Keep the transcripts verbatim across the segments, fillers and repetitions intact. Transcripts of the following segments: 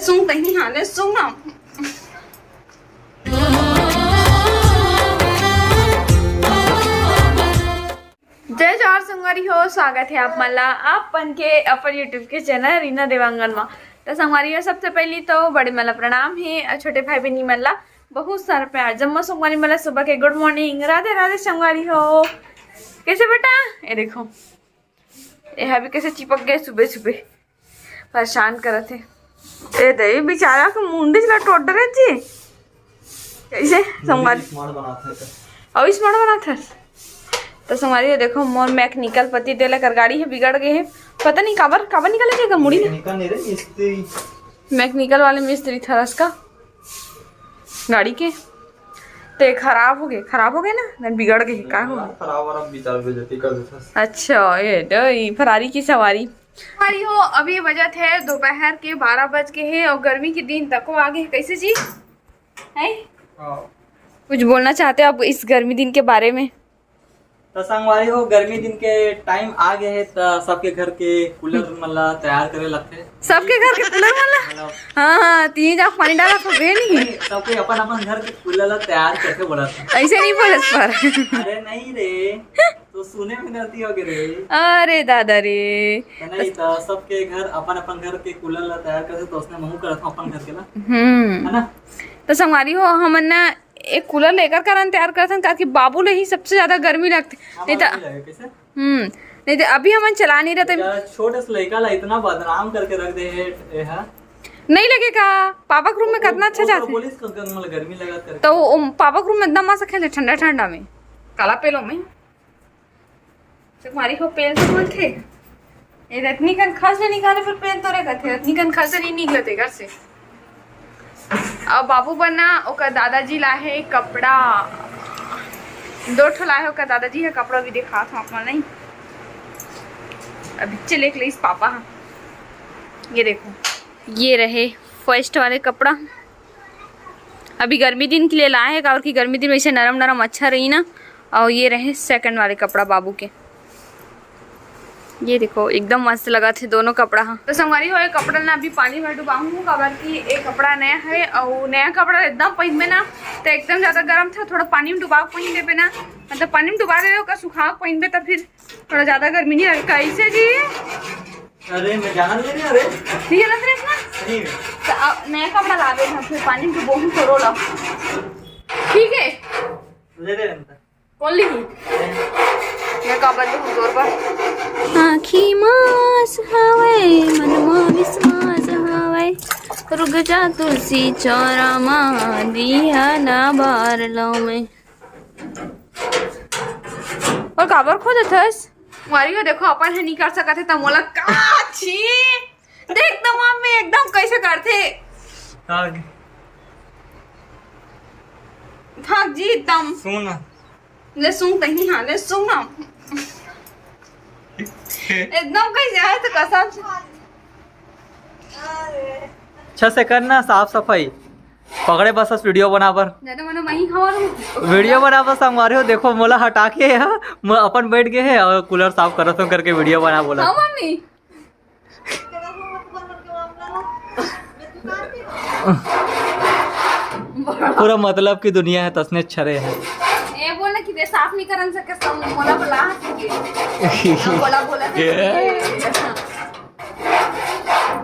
सुन कहीं हाले सुन ना। जय जोहार संगवारी हो, स्वागत है आप मन ला आप मन के अपन YouTube के चैनल रीना देवांगन मा। तो संगवारी हो, सबसे पहली तो बड़े मन ला प्रणाम है और छोटे भाई बहनी मन ला बहुत सारा प्यार। जम्मो संगवारी मन ला सुबह के गुड मॉर्निंग, राधे राधे संगवारी हो। कैसे बेटा? ये देखो, ये भी कैसे चिपक गए सुबह सुबह, परेशान करत है। ए दे बेचारा के मुंडी ला टोट डरे जी। कैसे संगवारी? स्मार्ट बनात है तो। अउ स्मार्ट बनात है। तो संगवारी हो देखो, मोर मैकेनिकल पति दे लेकर गाड़ी है, बिगड़ गए है। पता नहीं काबर, काबर निकले जाएगा मुड़ी में। मैकेनिकल नहीं रे, मिस्त्री। मैकेनिकल वाले मिस्त्री था उसका गाड़ी के। ते खराब हो गए, खराब हो गए ना, ना बिगड़ गए, का हो गए? खराब वराब विचार पे जती कर देता। अच्छा, ये दो, ये फरारी की सवारी। सवारी हो, अभी बजत है दोपहर के बारह बज के है और गर्मी के दिन तको आगे है। कैसे जी? है? हाँ। कुछ बोलना चाहते हो आप इस गर्मी दिन के बारे में? तो संगवारी हो, गर्मी दिन के टाइम आ गए है, तो सबके घर के कूलर मन ला तैयार करे लगथे। सबके घर के कूलर मन ला? मतलब हाँ, हाँ, तीन जा पानी डाला तो बे नहीं। नहीं, सब कोई अपन अपन घर के कूलर ला तैयार करके बोला था। ऐसे नहीं बोले पर। अरे नहीं रे, तो सुने में गलती हो गई रे। अरे दादा रे। तो नहीं, तो सबके घर अपन अपन घर के कूलर ला तैयार करथे, तो उसने महू करत हूँ अपन घर के ला। हम्म। है ना? तो संगवारी हो, हमन ना एक कूलर लेकर करन तैयार करथन, ताकि बाबू ले ही सबसे ज्यादा गर्मी लगथे। नहीं तो हमारे भी लगे कैसे? हम्म। नहीं तो अभी हमन चला नहीं रहते। बेचारा छोटे से लड़का ला इतना बदनाम करके रख दे है, ए हा। नहीं लगे का? पापा के रूम में वो, कितना अच्छा वो तो जाथे। पुलिस का गन में गर्मी लगा करके। तो वो पापा के रूम में एकदम मस्त खेले ठंडा ठंडा में, काला पेलो में। संगवारी हो, पेल तो बोलथे, ये रतनी कन खस ले निकाले, फिर पेल तो रे कथे, रतनी कन खस नहीं निकलते घर से। अब बाबू बर ना ओकर दादाजी लाहे कपड़ा, दो ठो लाहे ओकर दादाजी है कपड़ा, भी दिखात हूँ आप मन नहीं। अभी चले एक लेस पापा हा, ये देखो, ये रहे फर्स्ट वाले कपड़ा। अभी गर्मी दिन के लिए लाए है, काबर कि गर्मी दिन वैसे नरम नरम अच्छा रही ना। और ये रहे सेकंड वाले कपड़ा बाबू के। ये देखो, एकदम मस्त लगा थे दोनों कपड़ा हा। तो संगवारी हो, ये कपड़ा ना अभी पानी में डुबाहूँ, काबर कि ये कपड़ा नया है और नया कपड़ा एकदम पहनबे ना तो एकदम ज्यादा गर्म था। थोड़ा पानी में डुबा के पहन लेबे ना, मतलब पानी में डुबा देबे, ओकर सुखा के पहनबे, तब फिर थोड़ा ज्यादा गर्मी नहीं लगे। कैसे जी? अरे मैं जानत नहीं अरे। नहीं जानत रहे ना? नहीं। तो अब नया कपड़ा लाबे हम, फिर पानी में डुबोहूँ तोरो ला। ठीक है। ले दे अंदर। कौन लिखी? मैं का बंद हूँ तोर पर। आँखी मास हवय, मन म विश्वास हवय, रुक जा तुलसी चौरा म, दिया ना बार लव मैं। और काबर खोजत हस? मारी हो देखो, अपन है नहीं कर सकत है, त मोला का छी? देख तो मम्मी एकदम कैसे करथे। आगे। भाग जी एकदम। सुन ना। ले सुन तही, हाँ, ले सुन ना। एकदम कैसे है तो कसम से। अच्छा से करना साफ सफाई। पकड़े बस, बस वीडियो बना बर। ज्यादा मनो वही खबर। वीडियो बना बर संगवारी हो, देखो मोला हटा के है, मैं अपन बैठ गए है और कूलर साफ करत हूँ करके वीडियो बना बोला। हाँ मम्मी। पूरा मतलब की दुनिया है, तसने छरे है। ए बोल ना कि दे साफ नहीं करन सके, सब मोला बोला हंस के। बोला, बोला था।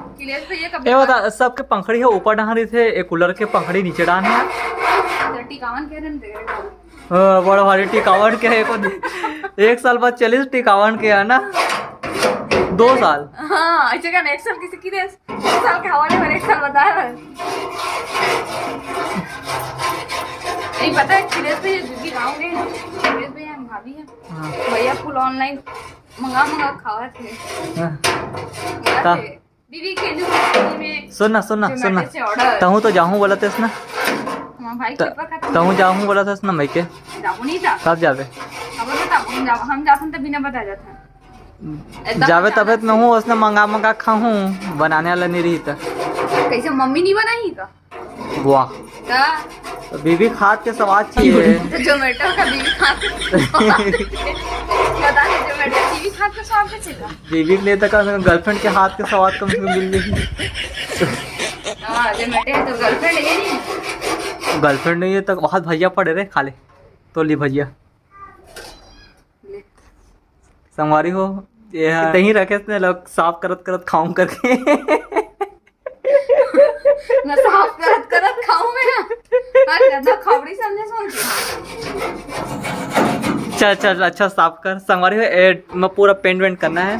अखिलेश भैया कभी ए बता, सबके पंखड़ी है ऊपर डाहन रहिथे, ए कूलर के पंखड़ी नीचे डाहन है। तो टिकावन कह रहे हैं, देख रहे हैं। हाँ, बड़ा भारी टिकावन के है, एक, एक साल बाद चलिस टिकावन के है ना, दो साल। हाँ, ऐसे कहना, एक साल किसी की देश, एक साल के हवाले में एक साल बता रहे हैं। नहीं पता है, अखिलेश भैया जल्दी गाँव गए हैं, अखिलेश भैया हम भाभी हैं। हाँ। भैया फुल ऑनलाइन मंगा मंगा खावा थे। हाँ। मंगा ता- थे। दीदी के जो में सुन ना, सुन ना, सुन ना। Zomato से order। तहूँ तो जाहूँ बोला तेस ना। हमारा भाई त-, पेपर खत्म तहूँ हो गया। जाहूँ बोला तेस ना, मैं के। जाबो नहीं था। कब जाबे? अब तो तब हम जाबो, हम जाथन त बिना बता जाथन। एकदम जाबे अचानक तबे तो से। नहूँ, उसने मंगा मंगा खाहूँ, बनाने वाला नहीं रही था। कैसे मम्मी नहीं बनाई का? वाह। का? तो बीबी के हाथ के स्वाद चाहिए। तो Zomato का बीबी के हाथ के स्वाद। बता दे, Zomato बीबी के हाथ के स्वाद कैसे का? बीबी के लिए तो कम से कम गर्लफ्रेंड के हाथ के स्वाद कम से कम मिल जाएगी। हाँ, आज बेटे, तो गर्लफ्रेंड है नहीं? गर्लफ्रेंड नहीं है तो हाथ भजिया पड़े रे, खा ले। तो ली भजिया। संगवारी हो, ये तहीं रखे थे लोग, साफ करत करत खाऊं करके। मैं साफ करत करत खाऊं मैं। हाँ, गंदा खबड़ी समझे सोच। चल चल, अच्छा साफ कर संगवारी हो। ए, मैं पूरा पेंट वेंट करना है।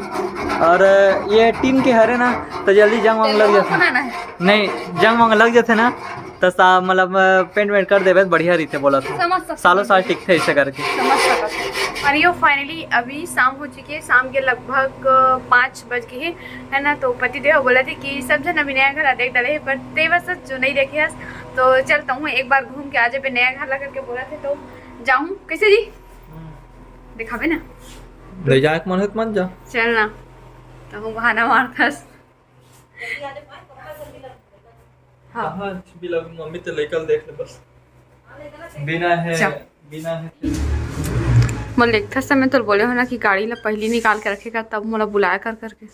और ये टीन के हरे ना, तो जल्दी जंग वंग लग जाथे। नहीं, जंग वंग लग जाथे ना, तो सा-, मतलब, पेंट वेंट कर देबे तो बढ़िया रहिथे, बोला था। समझ सकते सालों हैं। साल टिकथे ऐसे करके। समझ सकते हैं। और ये फाइनली अभी शाम हो चुकी है, शाम के लगभग पाँच बज गए हैं, है ना। तो पति देव बोला थे कि सब जन अभी नया घर देख डाले हैं, पर ते बस जो नहीं देखे हस, तो चलता हूँ एक बार घूम के आ जाबे नया घर ला करके बोला थे। तो जाऊँ कैसे जी? दिखाबे ना। ले जाए के मन है तो मत जा। चल ना, तो हम बहाना मारथस। हाँ। कहाँ छिपी लगू मम्मी, तो लइका ल देख ले बस। बिना है, चल। बिना है। मोला लेगथे समय तो बोले हो ना कि गाड़ी ला पहली निकाल के रखेगा, तब मोला बुलाया कर करके।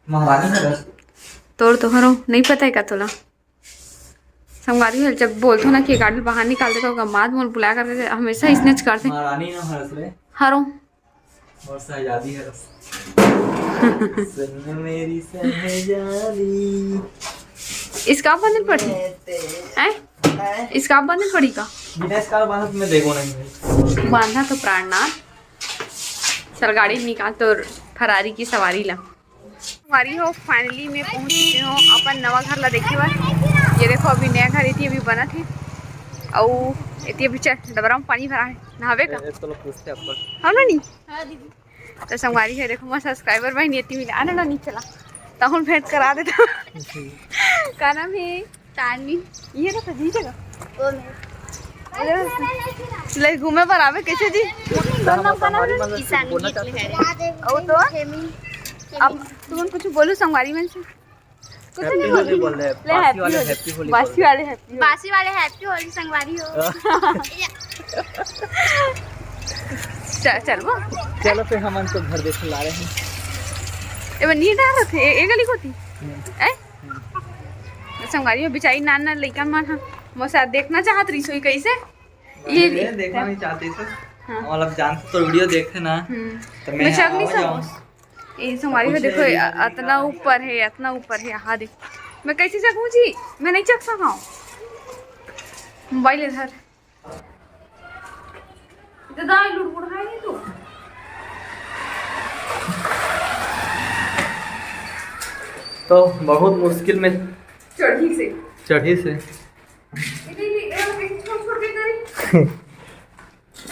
महारानी है बस। तोर तो हरो नहीं पता है का तोला? संगवारी हो, जब बोलथो ना कि गाड़ी बाहर निकाल देता होगा, मात मोल बुलाया करके हमेशा इसने करते। महारानी ना हरस रे। हरो। और शहजादी हरस। सुन मेरी शहजादी। इसका बंधन पड़ी? हैं? हैं? इसका बंधन पड़ी का? बिना इसका बंधन मैं देखो नहीं भाई। बांधा तो प्राणनाथ। चल गाड़ी निकाल तो फरारी की सवारी ला। संगवारी हो, फाइनली मैं पहुंच चुकी हूँ अपन नवा घर ला देखे बर। ये देखो, अभी नया घर इति अभी बनत हे, अउ इति अभी चल डबरा में पानी भरा है, नहावे का? ए, ए, चलो पूछते हैं अपन। हम ना नहीं। हाँ दीदी। तो संगवारी है, देखो, मैं सब्सक्राइबर बहन ये मिला, आना ना, नहीं चला, तहुन भेंट करा देता। का नाम है? तानी। ये तो सजी जगह। ले घूमे बर आवे कैसे जी? ईशानी निकले है। ओ तो आप तुम कुछ बोलो संगवारी मन से। कुछ नहीं बोली। बोल रहे हैं, ले, बासी वाले happy होली। Happy होली, बासी वाले happy होली। बासी वाले happy होली संगवारी हो। हाँ। चल, चल वो। चलो फिर हम उनको घर देख ला रहे हैं। ए, बनी डाल रखे, ए, ए गली कोती। हम्म। ए? संगवारी हो, बेचारी नान नान लइका मन ह मोर साथ देखना चाहत रही सोई कैसे? ये ये देखना नहीं चाहते सर। हाँ। मतलब जानते तो वीडियो देखते ना। हम्म। तो मैं मैं चक नहीं सकूँ। ये संगवारी हो, देखो, अतना ऊपर है, अतना ऊपर है। हाँ देख, मैं कैसे चकूँ जी? मैं नहीं चक सका हूँ। मोबाइल इधर। दादा लुड़बुड़ है ये तो। तो बहुत मुश्किल में चढ़ी से। चढ़ी से।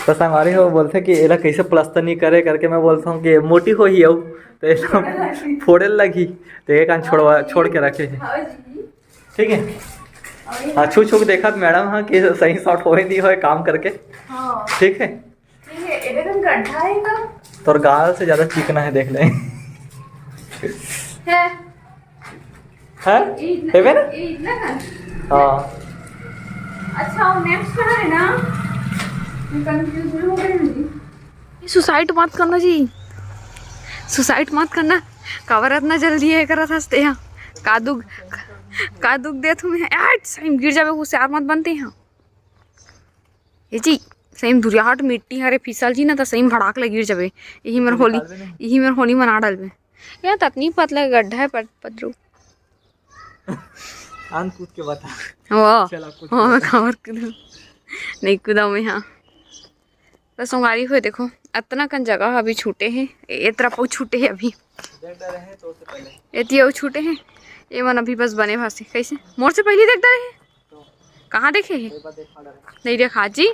तो संगवारी हो बोलथे कि एला कैसे प्लास्टर नहीं करे करके, मैं बोलता हूँ कि मोटी हो ही अउ तो एला फोड़े लगही, तो एक कान छोड़वा, छोड़ के रखे है। ठीक है। हाँ, छू छू के देखत मैडम, हाँ, कि सही शॉट होए नहीं होए काम करके। हाँ। ठीक है। ये एदे कन गड्ढा है का? तोर गाल से ज्यादा चिकना है, देख ले। है। हैं? ये इतना, हेबे ना? ये इतना कन? हाँ। अच्छा, वो नेक्स्ट कहाँ है ना? मैं कंफ्यूज हो गई हूँ। ये सुसाइड मत करना जी, सुसाइड मत करना। काबर इतना जल्दी ये करत हंसते हैं? का दुख, का दुख दे तुम्हें? यार, सही में गिर जावे, होशियार मत बनते हैं। ये जी, सही में धुरियाहट मिट्टी हरे, फिसल जी ना, तो सही में भड़ाक ले गिर जावे। यही मेर होली, यही मेर होली मना डालबे। यहाँ तो इतनी पतला गड्ढा है, पत-, पतरू। आन कूद के बता। वो, चला, कूद वो के मैं बता। काबर कूदूँ? नहीं कूदा मैं, हाँ। तो संगवारी हो, देखो, अतना कन जगह अभी छूटे हे, ए तरफ अउ छूटे हे अभी। देख डरे हैं तो से पहले। एती अउ छूटे हे, ये मन अभी बस बने भासे। कैसे? मोर से पहले देख डरे हे? तो। कहाँ देखे हे? एक बार देखा डरे। नहीं देखा जी।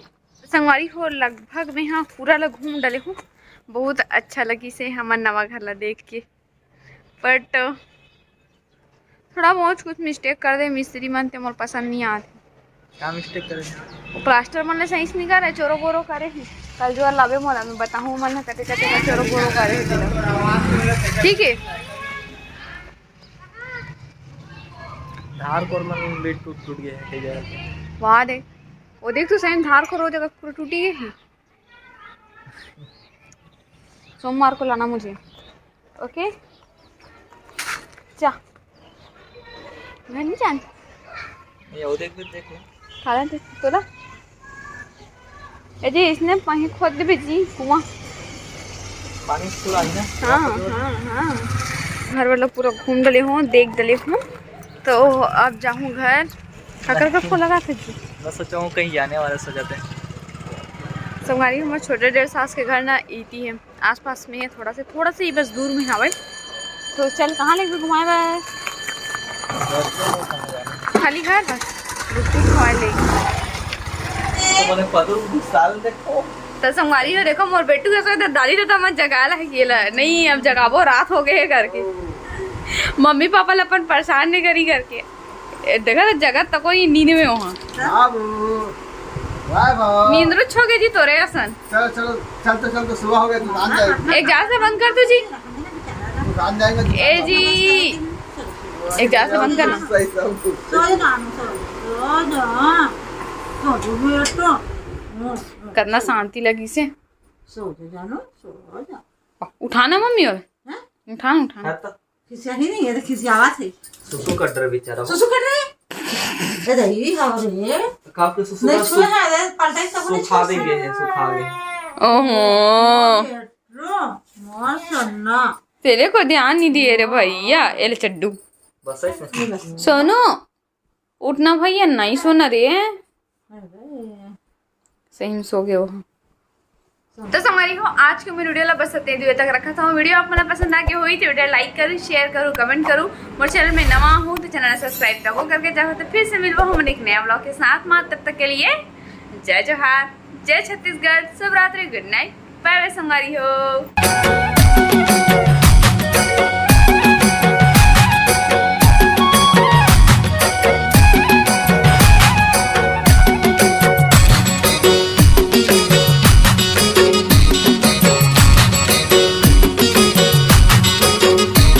संगवारी हो, लगभग मैं हाँ पूरा ला घूम डले हूँ। बहुत अच्छा लगी से हमर नवा घर ला देख के। But थोड़ा बहुत कुछ मिस्टेक कर दे मिस्त्री मन, ते मोर पसंद नहीं आत। का मिस्टेक करे? वो प्लास्टर मन ले सही से नहीं करे, चोरो बोरो करे हे। कल जोर लाबे मोला, मैं बताहूँ मन कते कते का चोरो बोरो करे हे तेला। ठीक है। धार कोर मन भी टूट, टूट गए हैं कई जगह के। वाह दे, वो देख तो सही धार कोर वो जगह पूरा टूटी गई है। सोमवार को लाना मुझे, OK? जा। घर नहीं जान। ये वो देख, देख ले। खाला तो तोला। ए जी, इसने पानी खोद देबे जी, कुआं। पानी पूरा है ना? हाँ, हाँ, हाँ। घर वाला पूरा घूम डले हूँ, देख डले हूँ। तो अब जाहूँ घर। काकर का फूल लगा थे जी? मैं सोचा हूँ कहीं जाने वाला सोचा थे। संगवारी, हमर छोटे डेढ़ सास के घर ना इती है, आसपास में है, थोड़ा से, थोड़ा से ही बस दूर में हवय। तो चल, कहाँ लेके घुमाए बर? खाली घर बस। रुक, रुक, खवाए ले। तो मैंने पदू साल देखो। तो संगवारी हो, देखो, मोर बेटू के सोए तो डाली तो मैं जगा ला गेला। नहीं, अब जगाबो, रात हो गए करके। मम्मी पापा ला अपन परेशान नहीं करी करके। ए, देखा तो जगत तको ही नींद में हो। बाबू, वाह बाबू। नींद रुच हो गई जी तोरे असन। चलो, चलो, चल तो, चल तो, सुबह हो गया, दुकान जाएंगे। एक जहाज से बंद कर दो जी। दुकान जाएंगे, दुकान ए जाएंगे। जी। एक जहाज से बंद कर ना। सही सब कुछ। सो जा, सो जा, सो जा। सो जा, बेटा। कितना शांति लगी से। सो जा, जानो, सो जा। उठाना मम्मी और। हैं? उठाना, उठाना। हाँ तो। खिसिया ही नहीं है, तो खिसियावा थे। सुसु कट रहे बेचारा। सुसु कट रहे? ए, दही हो रे। तो काप के सुसु नहीं का छुए सु-, ना, अरे, पलटा ही सब नहीं सुखा छुए। देंगे, ये सुखा देंगे। ओहो। रो, मार सन्ना। तेरे को ध्यान नहीं दिए रे भैया, ए ले चड्डू। बस ऐसे। ये बस। सोनू, उठना भैया, नहीं सोना रे। अरे। सही में सो गए हो। तो संगवारी हो, आज के मेरे वीडियो ला बस इतने दूर तक रखा था। वीडियो आप मन ला पसंद आ गया होई तो वीडियो लाइक करू, शेयर करू, कमेंट करू। मोर चैनल में नवा हो तो चैनल सब्सक्राइब जरूर करके जाओ। तो फिर से मिलबो हम एक नया ब्लॉग के साथ में। तब तक के लिए जय जोहार, जय छत्तीसगढ़, शुभ रात्रि, गुड नाइट, बाय बाय संगवारी हो।